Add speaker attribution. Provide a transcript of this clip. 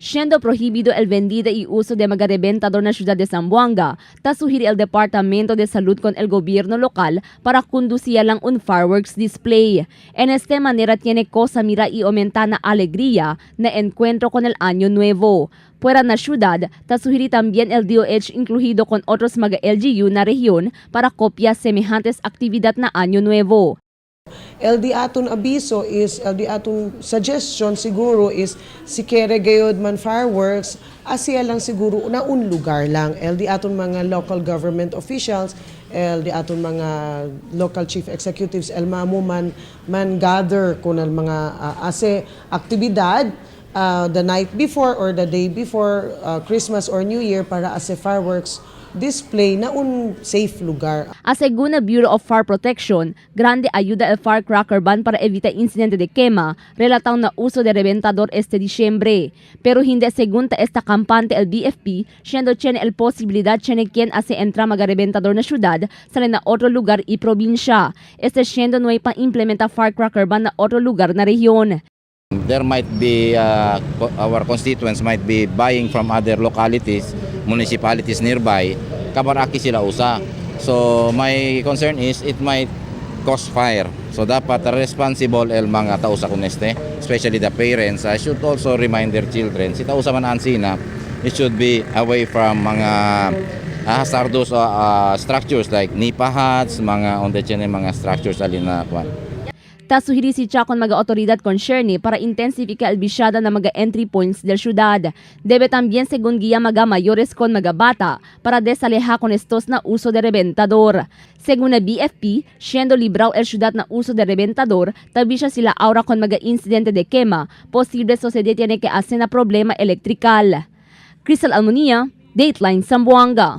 Speaker 1: Siendo prohibido el vendida y uso de mga reventador na ciudad de Zamboanga, ta suhiri el Departamento de Salud con el gobierno local para conducir lang un fireworks display. En esta manera tiene cosa mira y aumenta na alegría na encuentro con el Año Nuevo. Fuera na ciudad, ta suhiri también el DOH incluido con otros mga LGU na región para copia semejantes actividad na Año Nuevo.
Speaker 2: El di aton abiso is, el di aton suggestion siguro is, si kere gayod man fireworks, asiya lang siguro na un lugar lang. El di aton mga local government officials, el di aton mga local chief executives, el mamo man man gather kun ang mga ase aktibidad the night before or the day before Christmas or New Year para ase fireworks display na un safe lugar.
Speaker 1: A según el Bureau of Fire Protection, grande ayuda el firecracker ban para evitar incidente de quema relatado na uso de reventador este diciembre. Pero hindi según ta esta campante el BFP, siendo tiene el posibilidad tiene quien hace entra mga reventador na ciudad sale na otro lugar y provincia. Este siendo no hay pa implementa firecracker ban na otro lugar na rehiyon.
Speaker 3: There might be our constituents might be buying from other localities, municipalities nearby, kabaraki sila usa. So my concern is it might cause fire. So dapat responsible el mga tao sa kuneste, especially the parents, should also remind their children. Si tao sa man ansina, it should be away from mga hazardous structures like nipa huts, mga on the mga structures alin na kwan.
Speaker 1: Tasuhiri si Chacon mga otoridad concerne para intensificar el bisyada na mga entry points del ciudad. Debe también según guía mga mayores con mga bata para desaleja con estos na uso de reventador. Según el BFP, siendo librao el ciudad na uso de reventador, tabisya sila aura con mga incidente de quema, posible sucede tiene que hacer na problema electrical. Crystal Almonia, Dateline Zamboanga.